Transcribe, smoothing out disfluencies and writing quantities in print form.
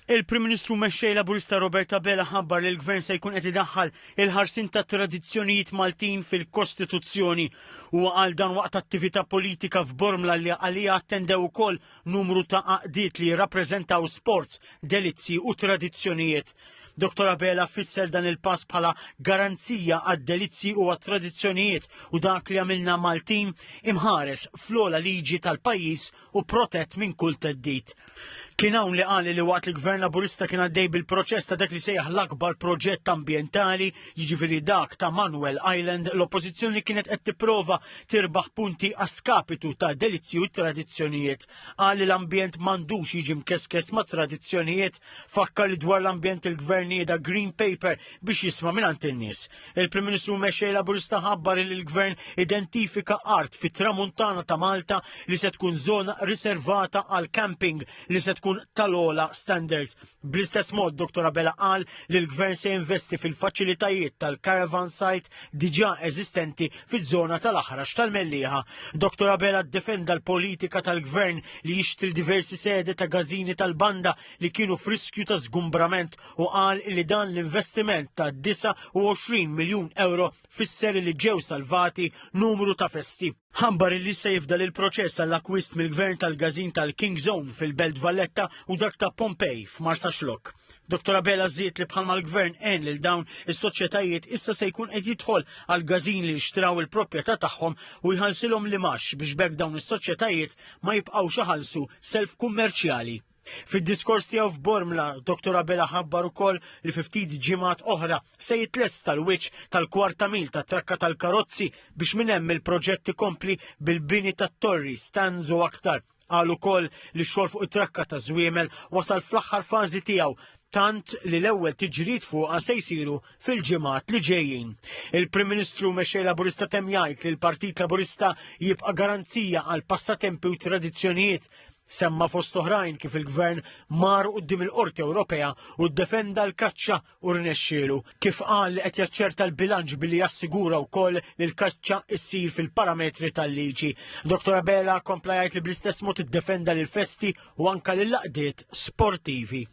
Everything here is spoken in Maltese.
Il-Prim Ministru Mexxej Laburista Robert Abela ħabbar li l-Gvern se jkun qed idaħħal il-ħarsien ta' tradizzjonijiet Maltin fil-Kostituzzjoni. Huwa qal dan waqt attività politika f'Bormla li għaliha attendew ukoll numru ta' għaqdiet li jirrappreżentaw sports, delizzi u tradizzjonijiet. Dr. Abela fisser dan il-pass bħala garanzija għad-delizzi u għat-tradizzjonijiet u dak li għamilna Maltin imħares fl-ogħla liġi tal-pajjiż u protett minn kull theddid. Kien hawn li qal li waqt li gvern Laburista kien għaddej bil-proċess ta' dak li sejjaħ l-akbar proġett ambjentali, jiġifieri dak ta' Manuel Island, l-Oppożizzjoni kienet qed tipprova tirbaħ punti għas-skapitu ta' delizzji u tradizzjonijiet. Qal li l-ambjent m'għandux jiġi mkeskes ma' tradizzjonijiet, fakkar li dwar l-ambjent il-gvern nieda Green Paper biex jisma' mingħand in-nies. Il-Prim Ministru Mexxej Laburista ħabbar li l-Gvern identifika art fit-tramuntana ta' Malta li se tkun żona riservata għal camping li se tkun tal-ogħla standards. Bl-istess mod, Dr. Abela qal li l-Gvern se jinvesti fil-faċilitajiet tal-caravan site diġà eżistenti fiż-żona tal-Aħrax tal-Mellieħa. Dr. Abela ddefenda l-politika tal-Gvern li jixtri diversi sede ta' gażini tal-banda li kienu f'riskju ta' żgumbrament u qal li dan l-investiment ta' 29 miljun euro fisser li ġew salvati numru ta' festi. Ħabbar li se jifdal il-proċess għall-akkwist mill-gvern tal-gazin tal-King Zone fil-Belt Valletta u dak ta' Pompej f'Marsaxlokk. Dr. Abela żied li bħalma l-gvern għen lil dawn is-soċjetajiet issa se jkun qed jidħol għal gazin li xtraw il-proprjetà tagħhom u jħallsilhom l-imgħax biex b'hekk dawn is-soċjetajiet ma jibqgħux iħallsu self kummerċjali. Fid-diskors tiegħu f'Bormla, Dr. Abela ħabbar ukoll li fi ftit ġimgħat oħra se jitlesta l-wiċċ tal-kwarta mil ta' trakka tal-karozzi biex minn hemm il-proġett ikompli bil-bini tat-torri, stands u aktar. Qal ukoll li x-xogħol fuq it-trakka ta' żwiemel wasal fl-aħħar fażi tiegħu tant li l-ewwel tiġrid fuqha se jsiru fil-ġimgħat li ġejjin. Il-Prim Ministru Mexxej Laburista temm jgħid li l-Partit Laburista jibqa' garanzija għal passatempi u tradizzjonijiet Semma fost oħrajn kif il-gvern mar quddiem il-Qorti Ewropea u ddefenda l-kaċċa u rnexxielu. Kif qal li qed jaċċerta l-bilanċ billi jassigura wkoll li l-kaċċa issir fil-parametri tal-liġi. Dr. Abela kompla jgħid li bl-istess mod iddefenda lill-festi u anka lill-għaqdiet sportivi.